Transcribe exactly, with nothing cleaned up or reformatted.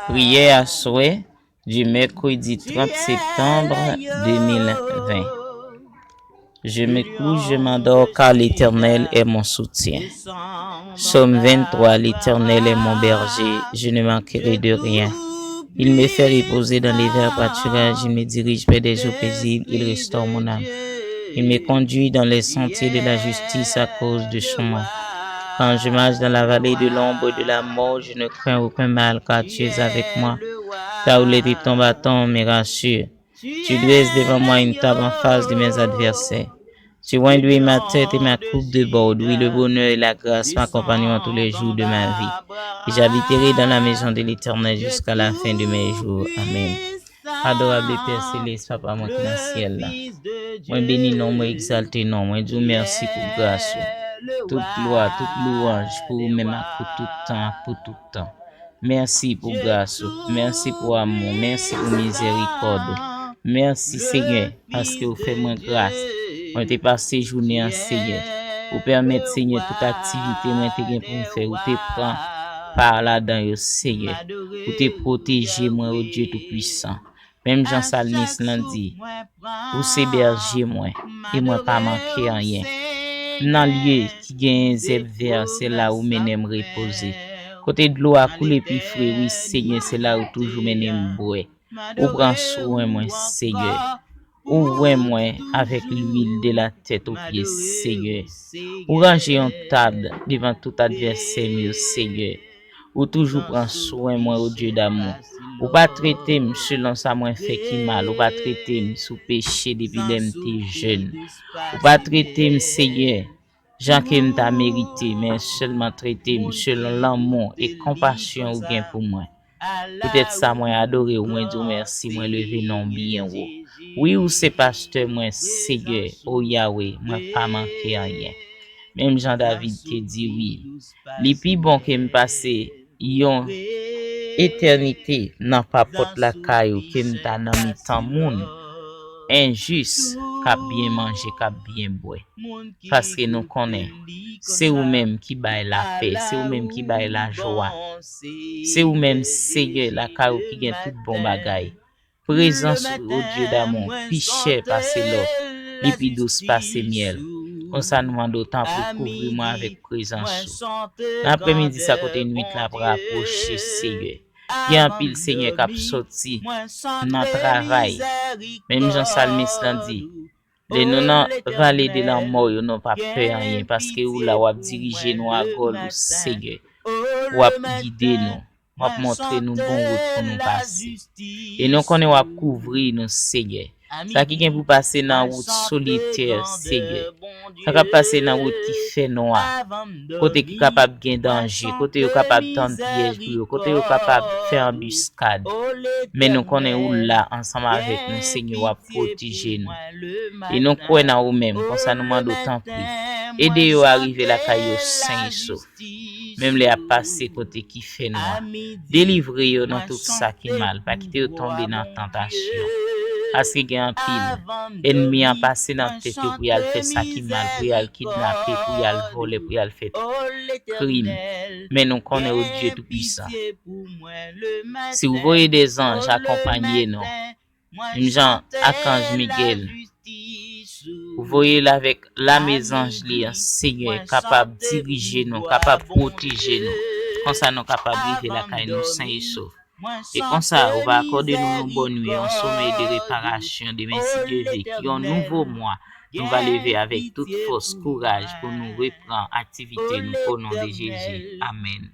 Priyè aswè, du mercredi trente septembre deux mille vingt. Je me couche, je m'endors, car l'Éternel est mon soutien. Psaume vingt-trois, l'Éternel est mon berger, je ne manquerai de rien. Il me fait reposer dans les verts pâturages, il me dirige près des eaux paisibles, il restaure mon âme. Il me conduit dans les sentiers de la justice à cause de son nom. Quand je marche dans la vallée de l'ombre de la mort, je ne crains aucun mal, car tu es avec moi. Ta oulèt e ton baton me rassure. Tu dresses devant moi une table en face de mes adversaires. Tu induis ma tête et ma coupe déborde. Oui, le bonheur et la grâce m'accompagneront tous les jours de ma vie. Et j'habiterai dans la maison de l'Éternel jusqu'à la fin de mes jours. Amen. Adorable Pè Selès, Papa mwen ki nan syèl la, mwen beni non, mwen egzalte non, mwen di w mèsi pou gras ou. Tout glwa, tout louwanj pou ou menm ak pou tout tan ak pou tout tan. Mèsi pou gras ou, mèsi pou amou, mèsi pou mizèrikòd ou. Mèsi Senyè, paske ou fè mwen gras. Mwen te pase jounen an Senyè. Ou pèmèt Senyè tout aktivite mwen te gen pou m fè, ou te pran pa ladan yo Senyè. Ou te pwoteje mwen, o Dye Toupwisan. Menm jan salmis lan di, ou se bèje mwen, e mwen pa manke anyen. Nan lye ki genyen zèb vè, se la ou mennen m repoze. Kote dlo a koule pi fre, wi Senyè, se la ou toujou mennen m bwè. Ou pran swen mwen, Senyè. Ou wè mwen avèk lwil de la tèt o pye, Senyè. Ou ranje yon tab devan tout advèsè m yo, Senyè. Ou toujou pran swen mwen, o Dye damou. Ou pa trete m selon sa mwen fè ki mal, ou pa trete m sou peche depi lè m te jèn. Ou pa trete m, Senyè, jan ke m ta merite, men sèlman trete m selon lanmou e konpasyon ou gen pou mwen. Poutèt sa, mwen adore w, mwen di w mèsi, mwen leve non w byen wo. Wi, ou se pastè mwen, Senyè, o Yawe, mwen pa manke anyen. Menm jan David te di, wi, li pi bon ke m pase yon etènite nan papòt lakay ou ke m ta nan mitan moun enjis k ap byen manje, k ap byen bwè. Paske nou konnen, se ou menm ki bay lapè, se ou menm ki bay lajwa, se ou menm, Senyè, lakay ou ki gen tout bon bagay. Prezans ou, o Dye damou, pi chè pase lò, li pi dous pase myèl. Konsa nou mande w tanpri kouvri mwen avèk prezans ou. Nan aprèmidi sa kote nwit la ap rapwoche, Senyè. Gen anpil, Senyè, k ap soti nan travay. Menm jan salmis lan di, lè nou nan vale de lanmò yo, nou p ap pè anyen, paske ou la, w ap dirije nou a gòl ou, Senyè. W ap gide nou. W ap montre nou bon wout pou nou pase. E nou konnen w ap kouvri nou, Senyè. Sa ki gen pou pase nan wout solitè, Senyè. Sa k ap pase nan wout ki fè nwa. Kote ki kapab gen danje, kote yo kapab tann pyèj pou yo, kote yo kapab fè anbiskad. Men nou konnen ou la ansanm avèk nou, Senyè, w ap pwoteje nou. E nou kwè nan ou menm, konsa nou mande w tanpri. Ede yo arive lakay yo sen e sof. Menm lè y ap pase kote ki fè nwa. Delivre yo nan tout sa ki mal, pa kite yo tonbe nan tantasyon. Paske gen anpil, ènmi an pase nan tèt yo pou y al fè sa ki mal, pou y al kidnape, pou y al vòlè, pou y al fè krim. Men nou konnen, o Dye Toupwisan, si w voye de zanj akonpanye nou, menm jan akanj Miguel, ou voye l avèk lame zanj li an, Senyè, kapab dirije nou, kapab pwoteje nou. Konsa nou kapab rive lakay nou sen e sof. E konsa, ou va akòde nou yon bòn nwi, yon somèy de reparasyon. Demen, si Dye vle, ki yon nouvo mwa, nou va leve avèk tout fòs, kouraj pou nou repran aktivite nou, o non de Jezi. Amèn.